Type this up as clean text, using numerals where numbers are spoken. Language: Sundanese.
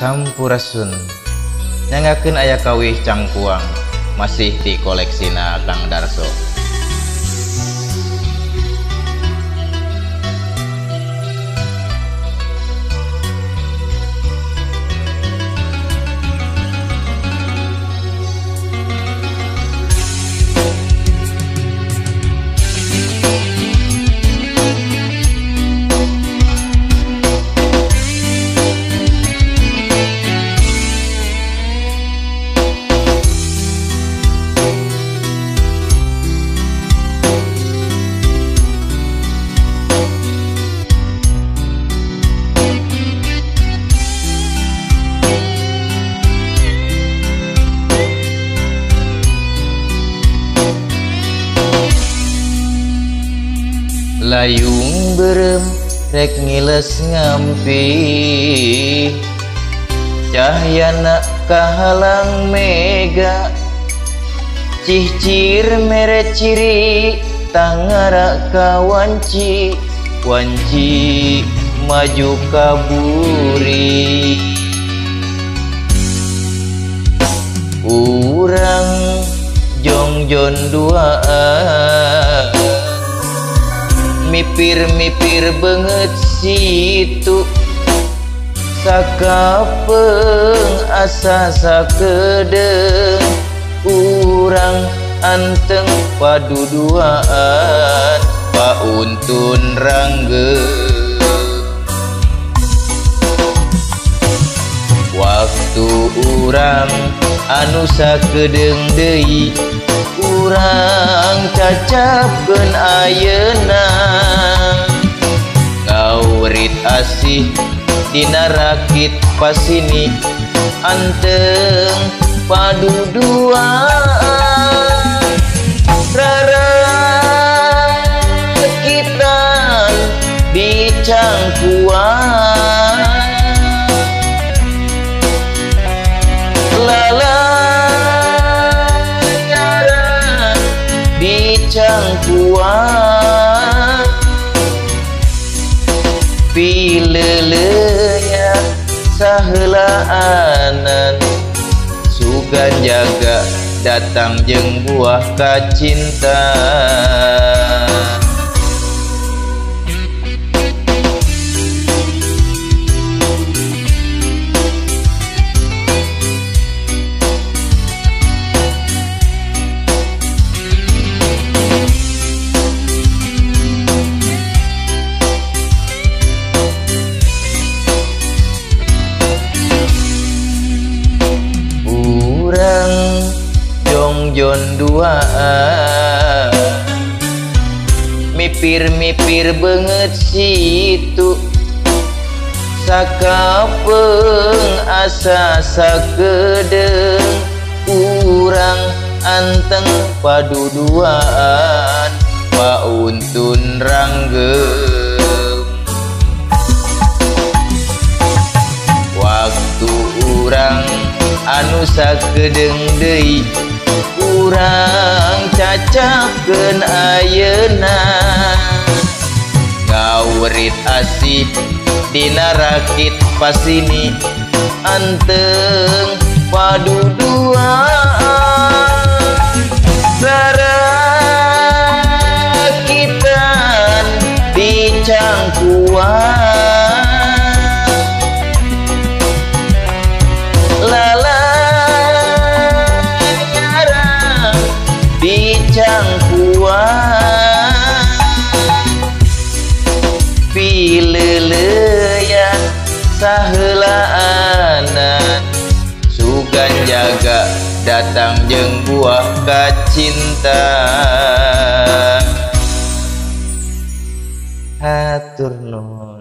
Sampurasun. Nyangakeun aya kawih cangkuang masih di koleksina Kang Darso. Layung berem rek ngiles ngampi, cahyana kahalang mega, cihcir mere ciri tangara kawanci, wanci maju kaburi. Urang jongjon duaan, mipir-mipir banget situ, sakapeung asa sakedeung, urang anteng paduduaan pauntun ranggeung. Waktu urang anu sakedeung deui, urang cacapkeun ayeuna, ngawrit asih dina rakit pasini, anteng paduduaan. Rarakitan di cangkuan, lalayaran di cangkuan, pilelenya saheulaanan, sugan jaga datang jeung buah kacinta. Jongjon duaan, mipir-mipir banget situ, sakapeung asa sakedeung, urang anteng paduduaan pauntun ranggeum. Waktu urang anu sakedeung deui, urang cacapkeun ayeuna, ngawrit asih dina rakit pasini, anteng paduduaan. Rarakitan di cangkuan, lalayaran di cangkuan, pileleuyan saheulaanan, sugan jaga datang jeung buah kacinta. Hatur nuhun.